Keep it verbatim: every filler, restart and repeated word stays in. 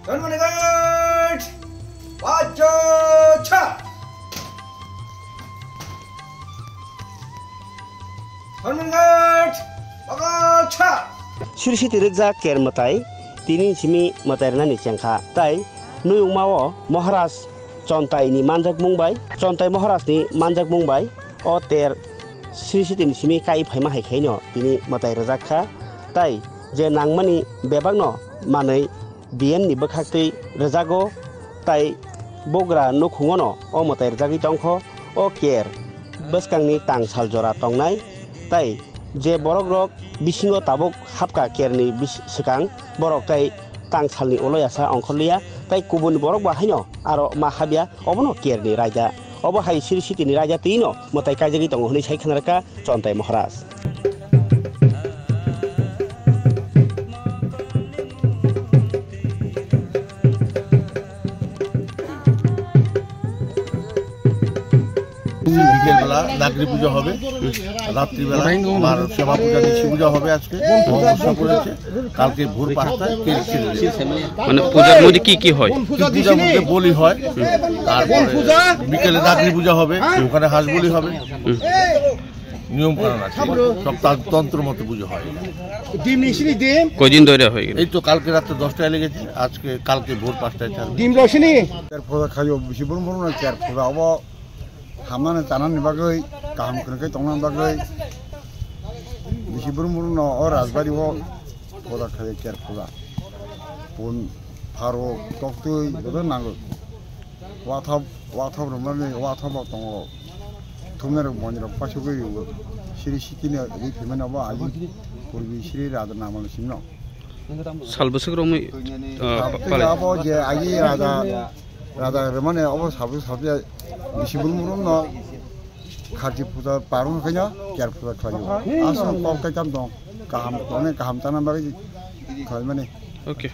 Dharmanagar! Bacha cha! Dharmanagar! Bacha cha! Siri siti rwkjak ker mwtai, tini simi mwtai rwnani chengkha. Tai nuyungmao Maharaj Chontai ni manjakmung bai, Chontai Maharaj ni manjakmung bai, o ter siri siti ni simi kai phaima hai khaino tini mwtai rwjak kha. Tai je nangmani bebakno manwi D M ni bwkhaktwi rwjago, tai bugra nukhungono o mwtai rwjagwi tongkho. O ker bwskangni tangsal jora tongnai, tai je borokrok bisingo tabuk hapkha kerni bis-, swkang, borok tai tangsalni ulo yasa ongkhorliya, tai kubun borok ba haino aro ma habya, obono kerni raida. Obo hai siri sitini raida twino mwtai kaijagwi tongo hwnwi sai khna rwkha Chontai Maharaj. বিকেলবেলা নাগরি পুজো হবে, রাত্রিবেলা মার সেবা পূজা, নিশি পূজা হবে আজকে, অমাবস্যা পড়েছে, কালকে ভোর পাঁচটায় কে-, কে-, মানে পূজার মধ্যে কি কি হয়? পূজার মধ্যে বলি হয়, তারপরে বিকেলে নাগরি পূজা হবে, ওখানে হাঁস বলি হবে। নিয়ম কানুন আছে, সব তার তন্ত্র মতো পুজো হয়। ডিম নিশিনি ডিম। কয়দিন ধরে হয় এখানে? এই তো কালকে রাত্রে দশটায় লেগেছে, আজকে কালকে ভোর পাঁচটায় চালু। ডিম রসিনি। Ker puja khaio bisi brum brum no ker puja obo hamnani chanani bagwi, kaham kwrwngkhe tongnani bagwi bisi brum brum no o rajbari o puja khaio ker puja. Pun, pharok, toktwi joto nango. Wathop, wathop rwmani, wathop bo tongo. Thumnairok, bonirok pasugwi rwo. Siri sitini rwi phimani obo ali purbi siri raja namani singno. Sal bwswk romwi, ah, Tei palai. Abo je agi raja, raja rwmani obo sabu sabu bisi brum brum no kharchi puja parung khaino ker puja khlaio. Aswk kok kaitam dong. Kaham, onek kaham chana bagwi khlaimani. Okay.